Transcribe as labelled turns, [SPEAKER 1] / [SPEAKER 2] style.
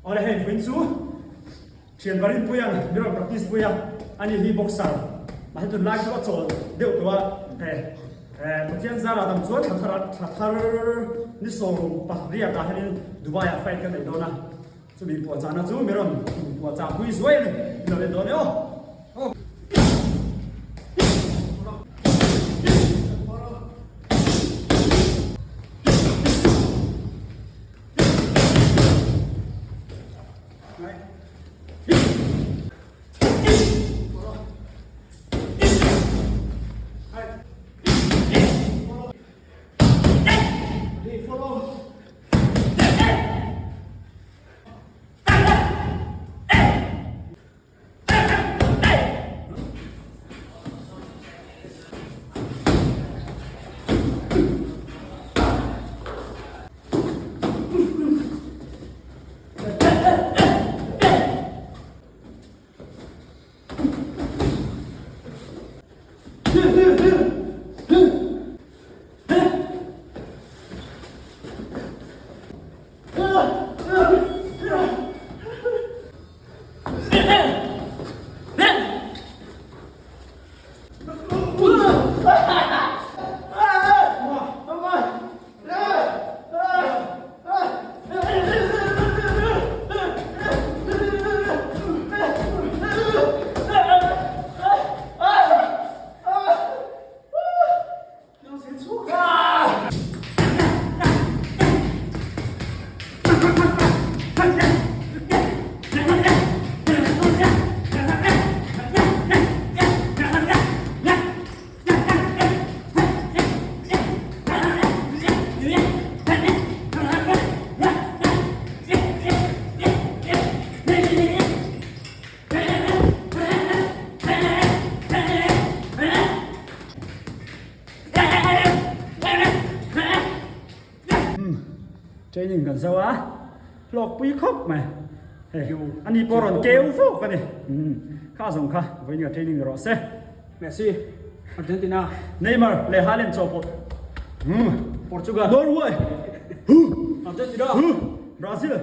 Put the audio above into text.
[SPEAKER 1] Awle hei vawiin chu thian Varin Puia'n min rawn practice pui a, ani hi boxer mahse tunlai chu a chawl deuh tawh a, he Pathian zara dam chuan thla thar thla thar ni 18 ah hianin Dubai ah fight ka nei dawn a, chumi puahchahna chu min rawn puahchah pui zuai a ni, min lo en dawn e aw. Training kan zo a, hlawkpui khawp mai. Hei, ani pawh rawn keu vuk a ni. Kha zawng kha vawiin ka training rawh se.
[SPEAKER 2] Messi, Argentina.
[SPEAKER 1] Neymar leh Haaland chaw pawh.
[SPEAKER 2] Portugal.
[SPEAKER 1] Norway.
[SPEAKER 2] Argentina.
[SPEAKER 1] Brazil.